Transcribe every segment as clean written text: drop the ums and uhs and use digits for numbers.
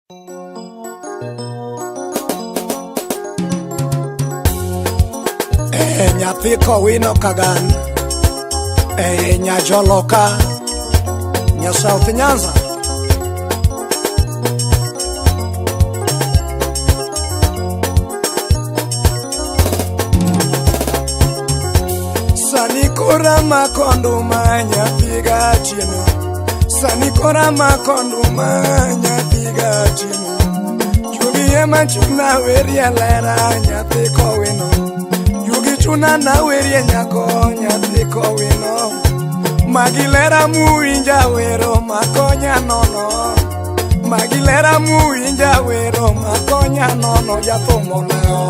E nyathi kowino kagan e nyajoloka nya South Nyanza. Sani kora makonduma nyathi gatieno. Sani kora makonduma nyathi gatieno. Jugi ema chuna werie lera nyathi kowino. Jugi chuna na werie nyako nyathi kowino. Magi lera muwinja wero makonya nono. Magi lera muwinja wero makonya nono jathumo leo.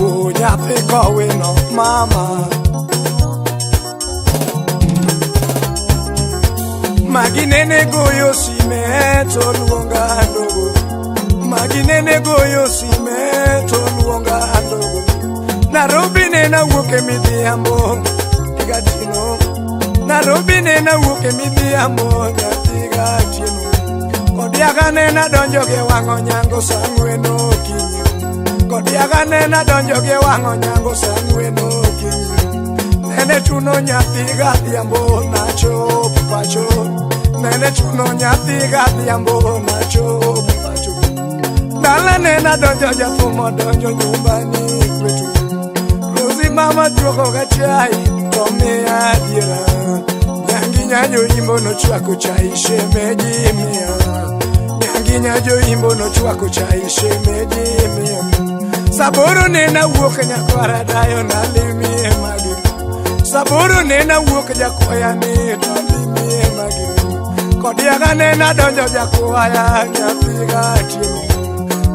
O nyathi kowino mama. Magi nene goyo sime to luonga ndogo. Magi nene goyo sime to luonga ndogo. Nairobi nene awuok e midhiambo gatieno. Nairobi nene awuok e midhiambo nyathi gatieno. Kodiaga nene adonjo gi wang' onyango saa ang'wen okinyi. Kodiaga nene adonjo gi wang' onyango saa ang'wen okinyi. Nene chuno nyathi gadhiambo nachop pacho. Nene chuno nyathi gadhiambo nachop pacho. Dala nene adonjo jathum odonjo nyumbani kwetu. Rosi mama chuoko ga chai to miya adiera. Nyangi nyanyo imbo nochwako chai shemeji miya. Nyangi nyanyo imbo nochwako chai shemeji miya. Saboro nene awuok nyakwara dayo nalimie magi. Saboro nene awuok jakwaya ni to limie magi. Kodiaga nene adonjo jakwaya nyathi gatieno.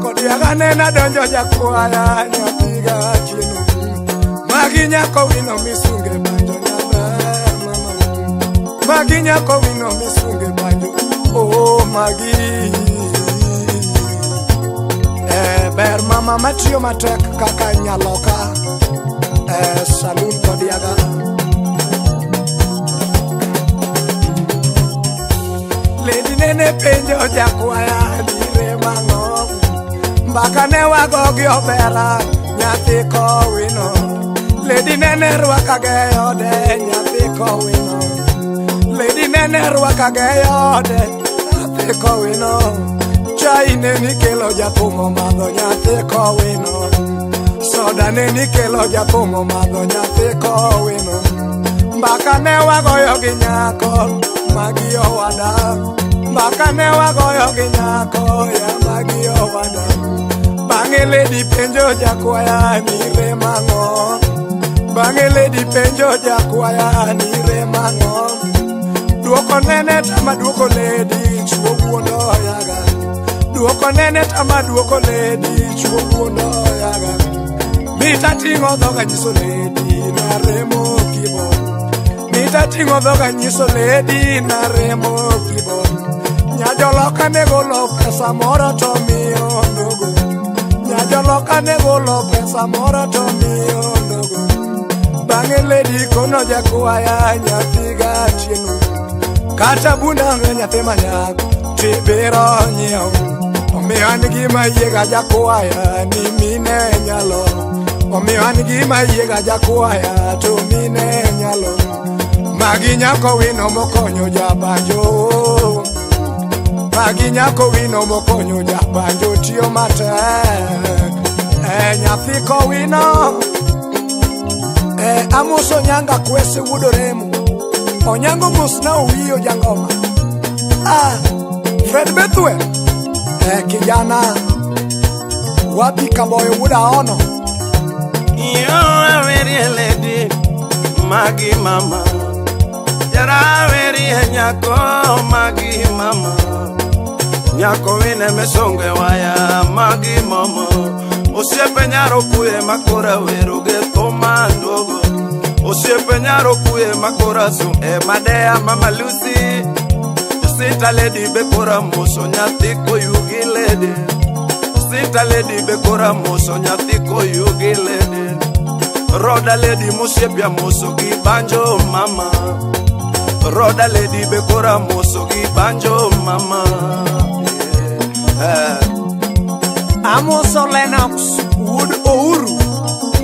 Kodiaga nene adonjo jakwaya nyathi gatieno. Magi nyako wino misunge banjo nyaber mama. Magi nyako wino misunge banjo. Oh magi. Eh, ber mama matiyo matek kaka nyaloka. Eh, saloon kodiaga. Lady nene penjo jakwaya dire mang'o. Mbaka ne wago gi obera nyathi kowino. Lady nene rwaka ge ode nyathi kowino. Lady nene rwaka ge ode nyathi kowino. Chai ne nikelo jathum omadho nyathi kowino. Soda ne nikelo jathum omadho nyathi kowino. Mbaka ne wagoyo gi nyako magi owada. Mbaka ne wagoyo gi nyako ya magi owada. Bang'e lady penjo jakwaya ni remang'o. Bang'e lady penjo jakwaya ni remang'o. Duoko nene tama duoko lady chuo wuondo yaga. Duoko nene tama duoko lady chuo wuondo yaga. Mita ting'o dhoga nyiso lady naremo kibo. Mita ting'o dhoga nyiso lady naremo kibo. Nyajoloka ne golo pesa moro to miyo ndogo. Nyajoloka ne golo pesa moro to miyo ndogo. Bang'e lady kono jakwaya nyathi gatieno. Kata bunda onge nyathi manyako tibiro nyiewo. Omiyo an gima yiega jakwaya ni mine nyalo. Omiyo an gima yiega jakwaya to mine nyalo. Magi nyako wino mokonyo jabanjo. Magi nyako wino mokonyo jabanjo tiyo matek. E nyathi kowino. E amoso nyanga kwese wuod Oremo. Onyango mosna owiyo jangoma. Ah, Fred Bethuel. Eh, kijana wapi Kaboyo wuod Aono. Yo awerie lady magi mama. Jara awerie nyako magi mama. Nyako wine mesonge waya magi mama. Osiepe nyaro kuye makora wero ge thuma ndogo. Osiepe nyaro kuye makora sum e madea mama Lucy. Sita lady be kora moso nyathi koyugi lady. Sita lady be kora moso nyathi koyugi lady. Roda lady mosiepia moso gi banjo mama. Roda lady be kora moso gi banjo mama. Yeah. Amoso Lennox wuod Ouru.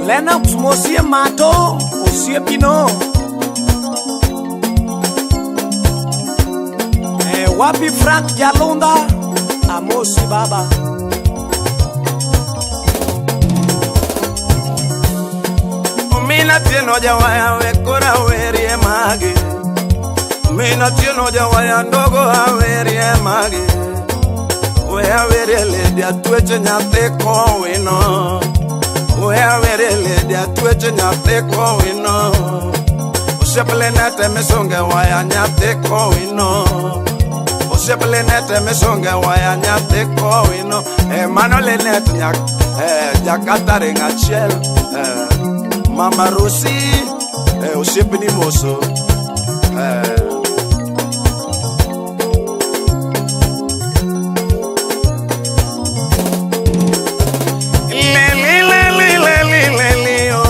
Lennox mosie mato osiepino. Wapi Frank Jalunda? Amosi baba. Mina tieno jawaya we kora werie mage. Mina tieno jawaya ndogo awerie mage. We awerie lady atweche nyathi kowino. We awerie lady atweche nyathi kowino. Osiep nete misunge waya nyathi kowino. Osiep nete misunge waya nyathi kowino. E mano Linet nyak jakataring achiel. Mama Rosi, osiepni moso. Leli, leli, leli, leli, oh.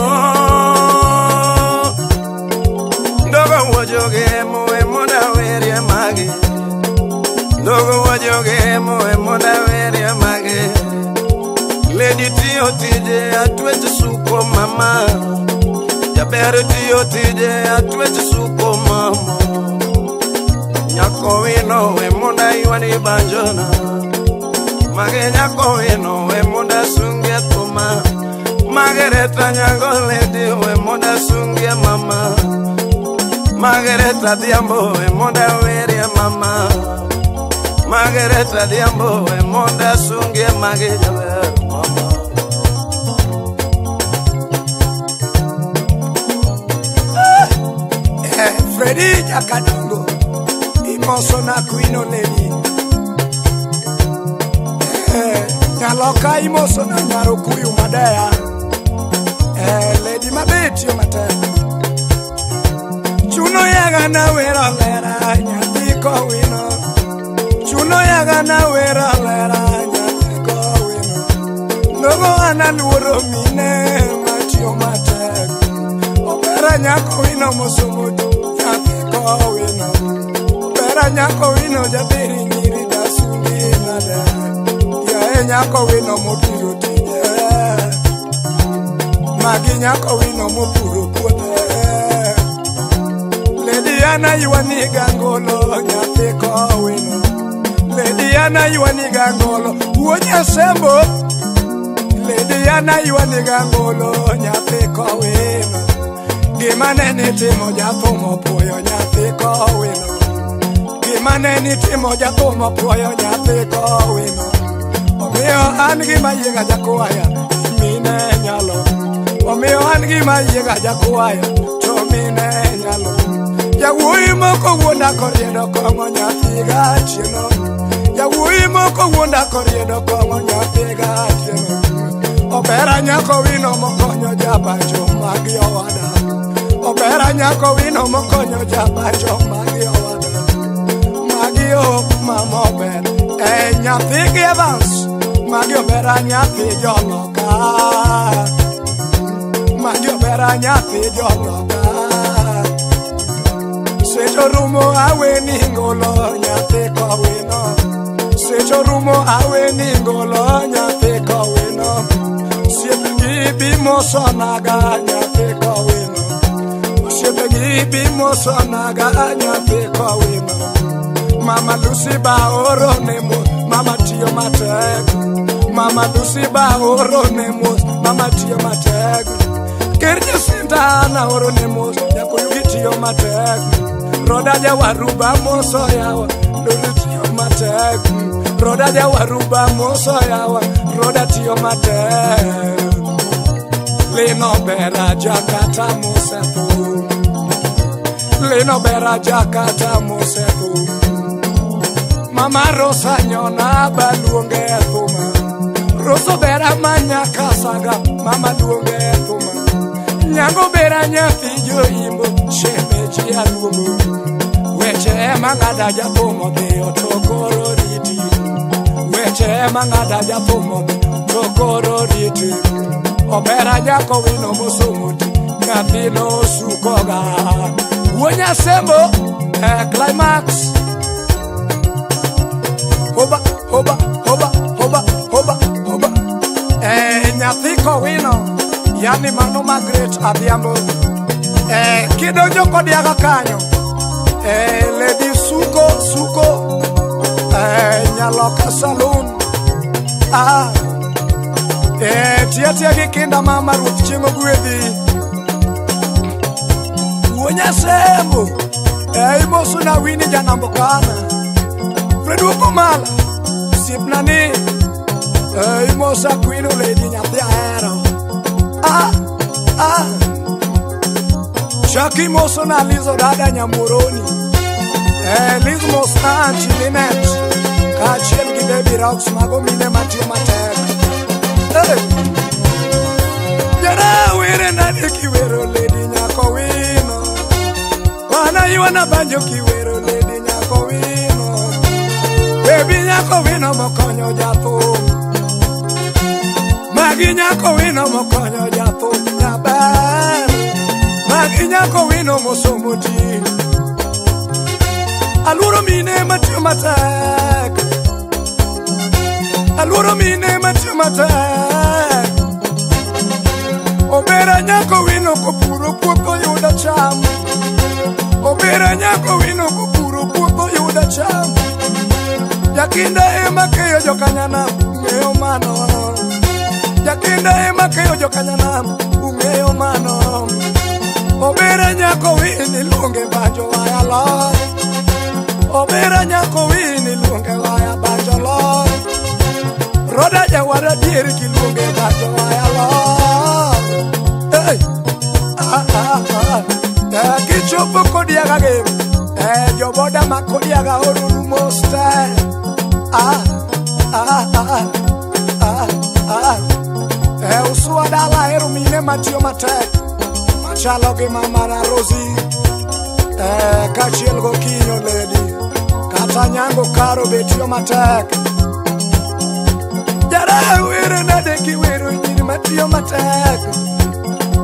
Ndogo wuojoge moe monda werie mage. Ndogo wuojoge moe monda werie mage. Lady tiyo tije atweche suko mama. Jaber tiyo tije atweche suko mama. Nyako wino we monda ywani banjona. Mage nyako wino we monda sunge thuma. Magereta nyango lady we monda sunge mama. Magereta dhiambo we monda werie mama. Magereta dhiambo we monda sunge mage jaber mama. Freddy Jakadongo imoso na Queen Lady. Nyaloka imoso na Nyarokuyu Madea. Lady mabet yo matek. Chuno yaga na wero lera nyathi kowino. Chuno yaga na wero lera nyathi kowino. Nogo ana luoro mine matiyo matek. Opera nyako wino mosomo nyathi kowino. Opera nyako wino jabiri nyiri dasungi nade. Yae nyako wino motiro tije. Magi nyako wino mopuro puothe. Lady Anna ywani gangolo nyathi kowino. Lady Anna ywani gangolo wuo nyasembo. Lady Anna ywani gangolo nyathi kowino. Gima ne nitimo jathum opuoyo nyathi kowino. Gima ne nitimo jathum opuoyo nyathi kowino. Omiyo an gima yiega jakwaya mine nyalo. Omiyo an gima yiega jakwaya to mine nyalo. Jawuoyi moko wuonda koriedo kong'o nyathi gachieno. Jawuoyi moko wuonda koriedo kong'o nyathi gachieno. Opera nyako wino mokonyo jabacho magi owada. Opera nyako wino mokonyo jabacho magi owada. Magi o mama ober. Nyathi gi Evans. Magi obera nyathi joloka. Magi obera nyathi joloka. Secho rumo aweni ngolo nyathi kowino. Secho rumo aweni ngolo nyathi kowino. Osiepegi bimosonaga nyathi kowino. Osiepegi bimosonaga nyathi kowino. Mama Lucy ba oro ne mos, mama tiyo matek. Mama Lucy ba oro ne mos, mama tiyo matek. Ker Jacinta na oro ne mos, Jakoyugi tiyo matek. Roda jawaruba moso yawa, Lulu tiyo matek. Roda jawaruba moso yawa, Roda tiyo matek. Lino bera jakata mosetho. Lino bera jakata mosetho. Mama Rosa nyona baluonge thuma. Roso bera manyaka saga, mama luonge thuma. Nyango bera nyathi joimbo, shemeji aluongo. Weche ema ng'ada jathum odhiyo to koro riti. Weche ema ng'ada jathum odhiyo to koro riti. Opera nyako wino mosomo ti, nyathino osukoga. Wuo Nyasembo, climax. Hoba, hoba, hoba, hoba, hoba, hoba. Margaret Adhiambo. Kidonjo kodiaga kanyo, Lady Suko Suko, Nyaloka Saloon. Tiyo atiya gi kinda mama, ruoth chieng' ogwedhi. Wuo Nyasembo, imoso na Wini janambo kana. Fred Wuokomala, osiepna ni, imosa Queen Lady nyathi ahero. Chak imoso na Lizo dada Nyamuroni. Liz mos na Auntie Linet, kaachiel gi Baby Rocks, mago mine matiyo matek. Hey! Jara were nade kiwero Lady Nyako Wino. Wana yuana banjo kiwero Lady Nyako Wino. Baby Nyako Wino mokonyo jathum. Magi Nyako Wino mokonyo jathum nyaber. Magi Nyako Wino mosomo ji. Aluoro mine matiyo matek. Aluoro mine matiyo matek. Obera Nyako Wino kopuro puotho yudo cham. Obera Nyako Wino kopuro puotho yudo cham. Jakinda ema keyo jokanyanam, ung'eyo mano. Jakinda ema keyo jokanyanam, ung'eyo mano. Obera Nyako Wino iluonge banjo waya lor. Obera Nyako Wino iluonge waya banjo lor. Roda jawar adier kiluonge banjo waya lor. Hey! Ah, ah, ah. Kichopo kodiaga gem, joboda ma kodiaga oruru mos te. Ah, ah, ah, ah, ah. Usua dala hero mine matiyo matek machalo gi mama na Rosi, kaachiel gokinyo Lady kata Nyango Karo be tiyo matek. Jara were nade kiwero nyiri matiyo matek.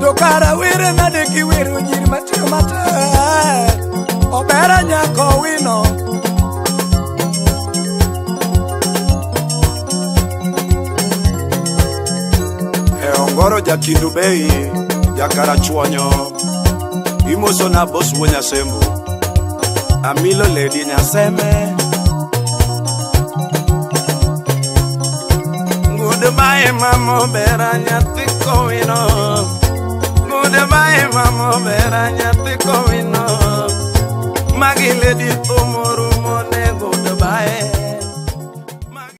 To kara were nade kiwero nyiri matiyo matek. Obera Nyako Wino. E ongoro jakindu bei jakarachuonyo imoso na bos wuo Nyasembo Amilo Lady Nyaseme. Goodbye mama obera nyathi kowino. Goodbye mama obera nyathi kowino. Magi Lady thumorumo.